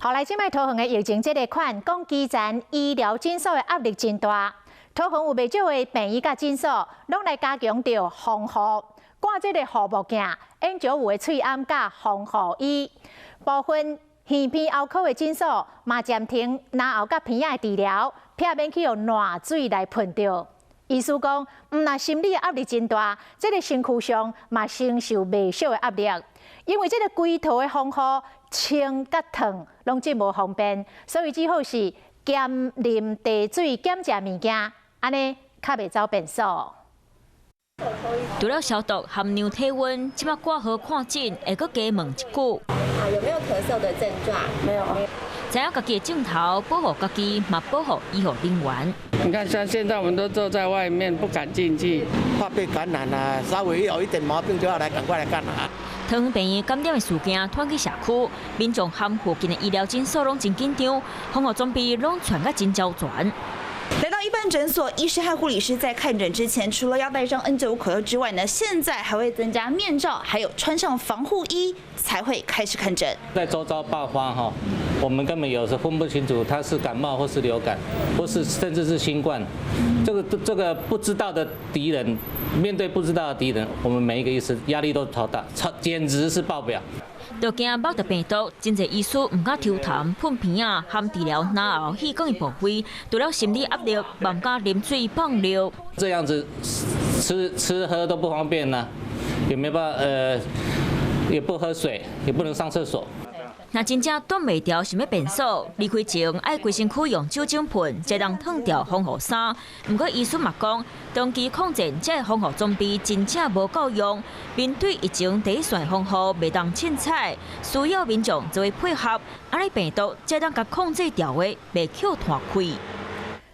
後來這擺桃園的疫情這个款，講基層醫療診所的壓力真大。桃園有袂少的病院佮診所，攏來加強著防護，掛這个護目鏡、N95的喙罨佮防護衣。部分耳鼻喉科的診所嘛暫停嚨喉佮鼻仔的治療，避免去予爛水來噴著。醫師講，毋但心理壓力真大，這个身軀上嘛承受袂少的壓力，因為這个規套的防護穿佮脫攏真無方便，所以只好是兼啉茶水兼食物件，按呢較袂走變數。除了消毒含量體溫，這擺掛號看診會閣加問一句。啊，有沒有咳嗽的症狀？沒有。知影家己的鏡頭保護家己，嘛保護醫護人員。你看，像現在我們都坐在外面，不敢進去，怕被感染啊！稍微有一點毛病就要來趕快來幹啊！桃園病院感染的事件傳去社區，民眾和附近的醫療診所攏真緊張，防護裝備攏穿甲真周全。來到一般診所，醫師和護理師在看診之前，除了要戴上 N95 口罩之外呢，現在還會增加面罩，還有穿上防護衣，才會開始看診。在周遭爆發哈，我們根本有時分不清楚它是感冒或是流感，或是甚至是新冠。這個不知道的敵人，面對不知道的敵人，我們每一個醫師壓力都超大，超簡直是爆表。就驚捌著病毒，真濟醫師毋敢抽痰、噴鼻仔，含治療嚨喉氣管的部位，除了心理壓力，嘛毋敢啉水放尿。這樣子吃吃喝都不方便呢，也沒辦法，也不喝水，也不能上廁所。若真正擋袂牢，想欲變數，離開前愛規身軀用酒精噴，才能脫掉防護衫。毋過醫師嘛講，長期抗戰這个防護裝備真正無夠用。面對疫情第一線防護袂當凊彩，需要民眾做伙配合，按呢病毒才當共控制牢的，袂予傳開。